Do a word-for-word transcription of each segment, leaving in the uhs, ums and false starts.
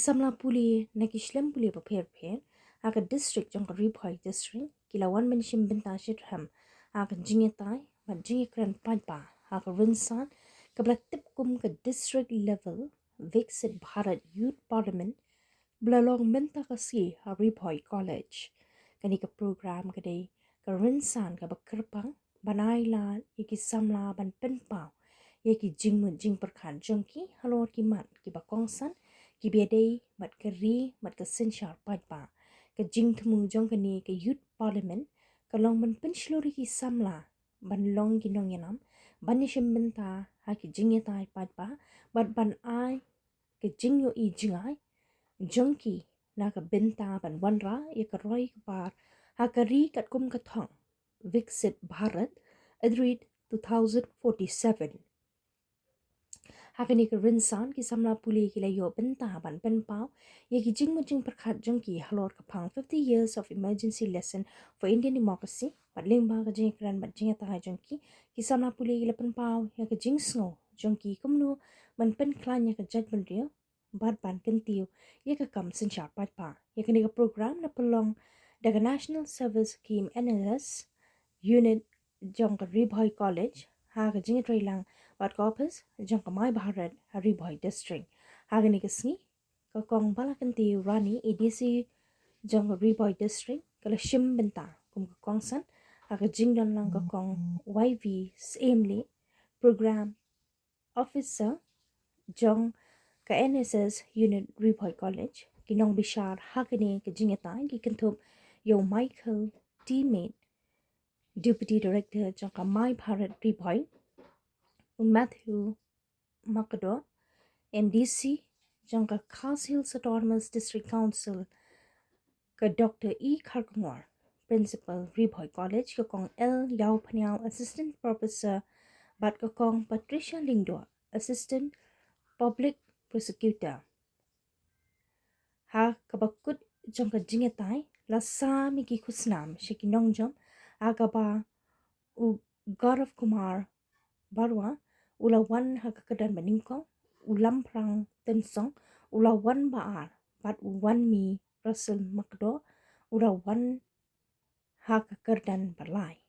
samla pule na ki shlem pule bapher bapher ha ka district jong ka Ri Bhoi District ki la wan ban shim bynta shitrhem ha ka jingïatai bad jingïakren paidbah ha ka rynsan kaba la tip kum ka District Level Viksit Bharat Youth Parliament, ba la long mynta ka sngi ha Ri Bhoi College. Kane ka program ka dei ka rynsan kaba kyrpang ban ai lad ïa ki samla ban pynpaw ïa ki jingmut jingpyrkhat jong ki halor ki mat kiba kongsan kiba ïadei bad ka ri bad ka synshar paidbah. Ka jingthmu jong kane ka Youth Parliament ka long ban pynshlur ïa ki samla ban long ki nongïalam ban ïashim bynta ha ki jingïatai paidbah bad ban ai ka jingïohi jingai jong ki na ka bynta ban wanrah ïa ka roi ka par ha ka ri katkum ka thong Viksit Bharat Agreed two thousand forty-seven. Ha kane ka rynsan ki samla pule ki la ïoh bynta ban pynpaw ïa ki jingmut jingpyrkhat jong ki halor ka phang fifty years of emergency lesson for Indian democracy bad lyngba ka jingïakren bad jingïatai jong ki, ki samla pule ki la pynpaw ïa ka jingsngew jong ki kumno ban pynkhlaiñ ïa ka jaitbynriew bad ban kyntiew ïa ka kam synshar paidbah. Ïa kane ka program la pynlong da ka National Service Scheme N S S Unit jong ka Ri Bhoi College ha ka jingïatreilang bad ka ophis jong ka My Bharat ha Ri Bhoi District. Ha kane ka sngi ka kong Balakanti Rani, A D C jong ka Ri Bhoi District, ka la shim bynta kum ka kongsan ha ka jingdonlang ka kong Y V Syiemlieh, Program Officer jong ka N S S Unit Ri Bhoi College. Ki nongbishar ha kane ka jingïatai ki kynthup ïa u Michael T Mate, Deputy Director jong ka My Bharat Ri Bhoi, u Matthew Makdo, M D C jong ka Khasi Hills Autonomous District Council, ka Doctor E Kharkongor, Principal Ri Bhoi College, ka kong L Ïawphniaw, Assistant Professor, bad ka kong Patricia Lyngdoh, Assistant Public Prosecutor. Ha kaba kut jong ka jingïatai la sam ïa ki khusnam sha ki nongjop, ha kaba u Gaurav Kumar Barua u la wan ha ka kyrdan banyngkong, u Lamphrang Tynsong u la wan ba ar, bad u Wanmi Russell Makdo u la wan ha ka kyrdan ba lai.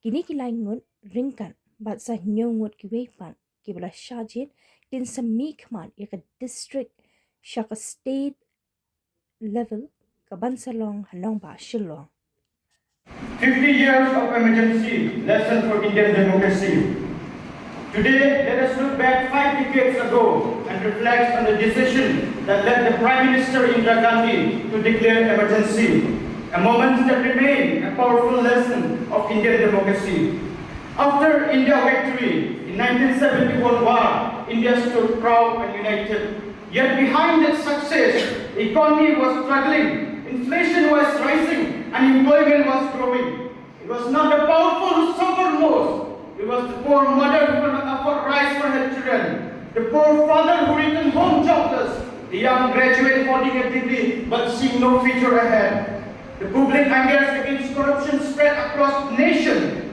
Kine ki lai ngut ryngkat bad sa hynñiew ngut kiwei pat kiba la shah jied kin sa mihkhmat ïa ka district sha ka state level ka ban sa long ha nongbah Shillong. Fifty years of emergency, lesson for Indian democracy. Today, let us look back five decades ago and reflect on the decision that led the Prime Minister Indira Gandhi to declare emergency, a moment that remained a powerful lesson of Indian democracy. After India victory in nineteen seventy-one war, India stood proud and united. Yet behind that success, economy was struggling, inflation was rising, unemployment was growing. It was not the powerful who suffered most. It was the poor mother who could not afford rice for her children. The poor father who returned home jobless. The young graduate holding a degree but seeing no future ahead. The public angers against corruption spread across the nation.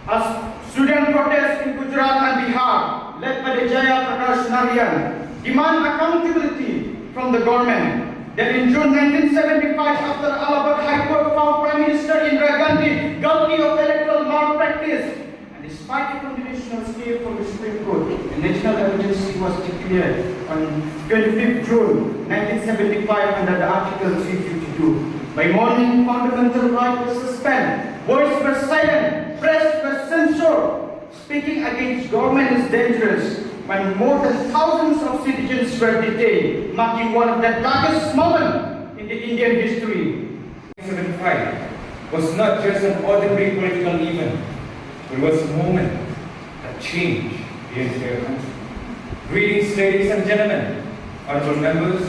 As student protests in Gujarat and Bihar, led by the Jaya Prakash Narayan, demand accountability from the government. Then in June nineteen seventy-five, after Allahabad High Court found Prime Minister Indira Gandhi guilty of electoral malpractice, and despite a conditional stay from the Supreme Court, a national emergency was declared on twenty-fifth June nineteen seventy-five under the Article three fifty-two. By morning, fundamental rights were suspended, voices were silenced, press were censored. Speaking against government is dangerous when more than thousands of citizens were detained, marking one of the darkest moments in the Indian history. Seventy-five was not just an ordinary political event, it was a moment that changed the entire country. Greetings, ladies and gentlemen, honorable members,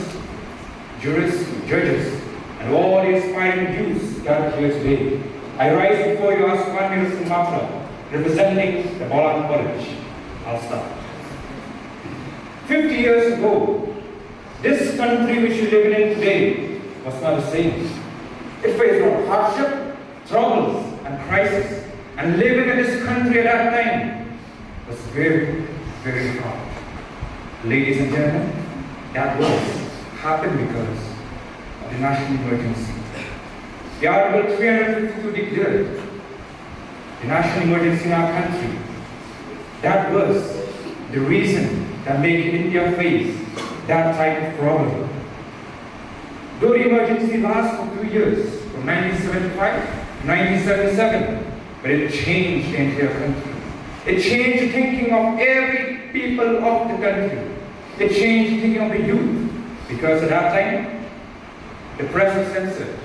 jurists, judges, and all the aspiring youths gathered here today. I rise before you as Wanmi Russell Makdo, representing the Boland College. I'll start. Fifty years ago, this country which we live in today was not the same. It faced a lot of hardship, troubles, and crisis. And living in this country at that time was very, very hard. Ladies and gentlemen, that was happened because of the national emergency. The Article three hundred fifty-two declared the national emergency in our country. That was the reason that made India face that type of problem. Though the emergency lasts for two years, from nineteen seventy-five to nineteen seventy-seven, but it changed the entire country. It changed the thinking of every people of the country. It changed the thinking of the youth, because at that time, the press was censored.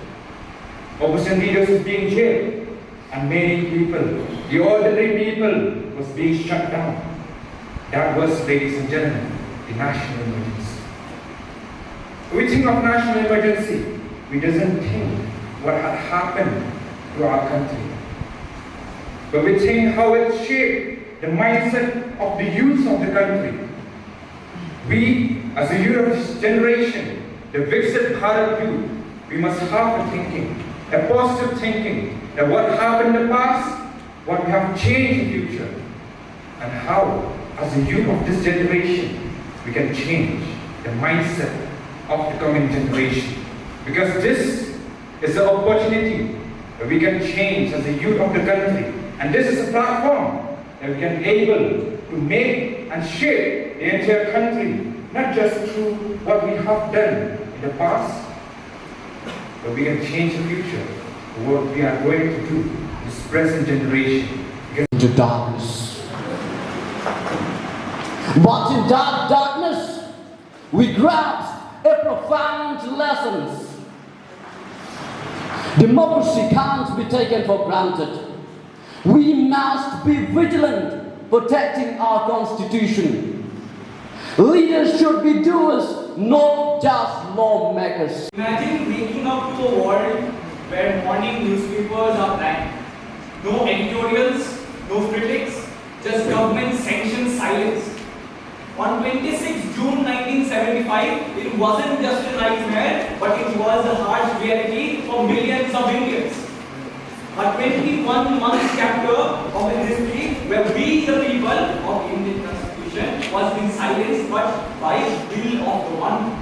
Opposition leaders was being jailed, and many people, the ordinary people, was being shut down. That was, ladies and gentlemen, the national emergency. We think of national emergency, we doesn't think what had happened to our country. But we think how it shaped the mindset of the youth of the country. We, as a youth generation, the Viksit Bharat youth, we must have a thinking, a positive thinking, that what happened in the past, what we have changed in the future, and how, as a youth of this generation, we can change the mindset of the coming generation. Because this is the opportunity that we can change as a youth of the country. And this is a platform that we can able to make and shape the entire country, not just through what we have done in the past, but we can change the future, what we are going to do in this present generation. Into darkness. But in that darkness, we grasp a profound lesson. Democracy can't be taken for granted. We must be vigilant protecting our constitution. Leaders should be doers, not just lawmakers. Imagine waking up to a world where morning newspapers are banned. No editorials, no critics, just government sanctioned silence. On twenty-sixth June nineteen seventy-five, it wasn't just a nightmare, but it was a harsh reality for millions of Indians. A twenty-one month chapter of a history where we, the people of Indian Constitution, was in silence but by will of the one.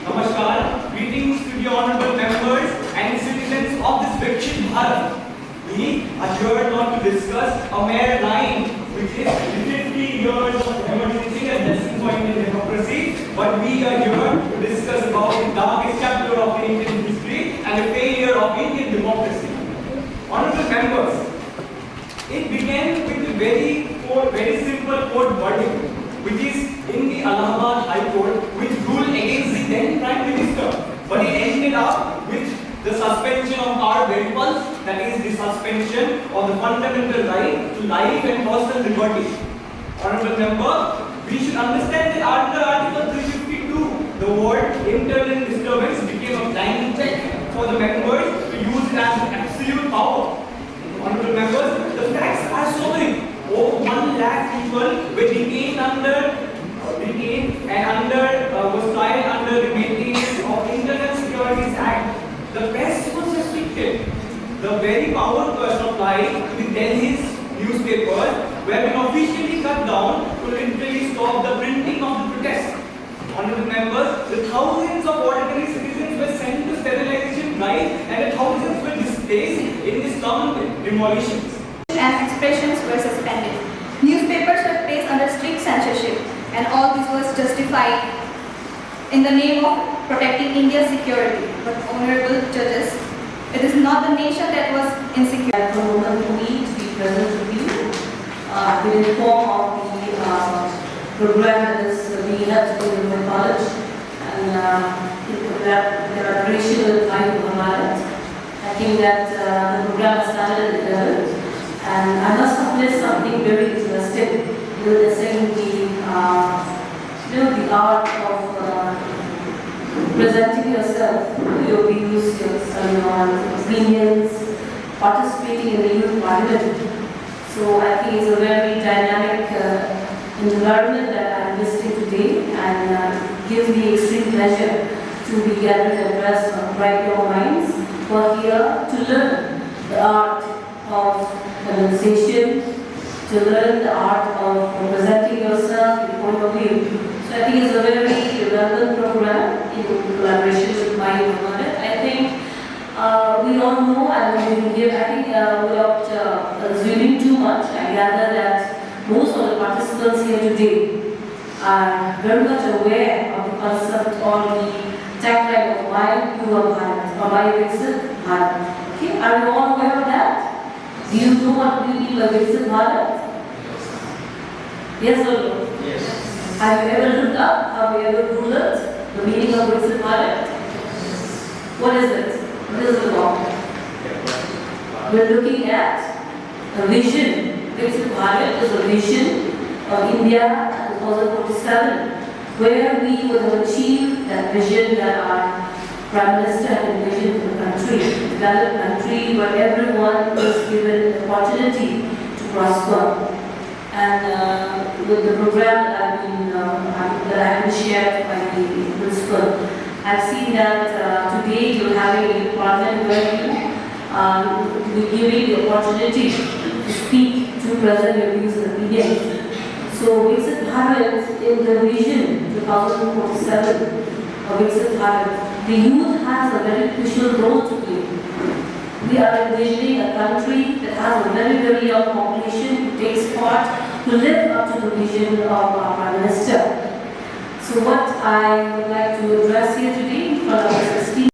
Namaskar, greetings to the honorable members and citizens of this Viksit Bharat. We are here not to discuss a mere line, which is fifty years of emergency and lesson point in democracy, but we are here to discuss about the darkest chapter of Indian history and the failure of Indian democracy. Honorable members, it began with a very court, very simple court verdict, which is in the Allahabad High Court, which ruled against the then Prime Minister. But it ended up with the suspension of our very pulse, that is the suspension of the fundamental right to life and personal liberty. Honorable Member, we should understand that under Article three fifty-two, the word internal disturbance became a blank check for the members to use it as an absolute power. Honorable members, the facts are sobering. Over one lakh people were detained under, detained and under, uh, was tried under the Maintenance of Internal Securities Act. The press was restricted. The very power to supply to the Delhi's newspapers were being officially cut down to literally stop the printing of the protest. Honorable members, the thousands of ordinary citizens were sent to sterilization drive and the thousands were displaced in the slum demolitions. And expressions were suspended. Newspapers were placed under strict censorship, and all this was justified in the name of protecting India's security. But honorable judges, it is not the nation that was insecure. That for a moment for me to be present with you. Uh, I've been informed of the uh, program that is being held in my college, and uh, the program, the graduation of Bhai Muhammad. I think that uh, the program started at eleven, and I must have missed something very interesting. You were saying the, uh, you know, the art of uh, presenting yourself, your views, your, uh, your opinions, participating in the youth parliament. So I think it's a very dynamic uh, environment that I'm visiting today, and uh, it gives me extreme pleasure to be gathered abreast of bright young minds who are here to learn the art of conversation, to learn the art of presenting yourself, your point of view. I think it's a very relevant program in collaboration with My Youth Bharat. I think uh, we all know, and we here, I think uh, without uh, assuming too much, I gather that most of the participants here today are very much aware of the concept or the tagline of My Yuva Bharat or My Viksit Bharat. Okay, are you all aware of that? Do you know what we mean by Viksit Bharat? Yes or no? Yes. Have you ever looked up? Have you ever Googled the meaning of Viksit Bharat? What is it? What is it about? We're looking at a vision. Viksit Bharat is a vision of India two thousand forty-seven, where we would have achieved that vision that our Prime Minister had envisioned for the country, a developed country where everyone is given an opportunity to prosper. And uh, with the program that I've been uh, that I have been shared by the principal, I've seen that uh, today you're having a department where you uh, will be giving the opportunity to speak, to present your views and opinions. So Viksit Bharat in the vision two thousand forty-seven of Viksit Bharat, the youth has a very crucial role to play. We are envisioning a country that has a very, very young population who takes part, who live up to the vision of our Prime Minister. So what I would like to address here today in front of the sixteen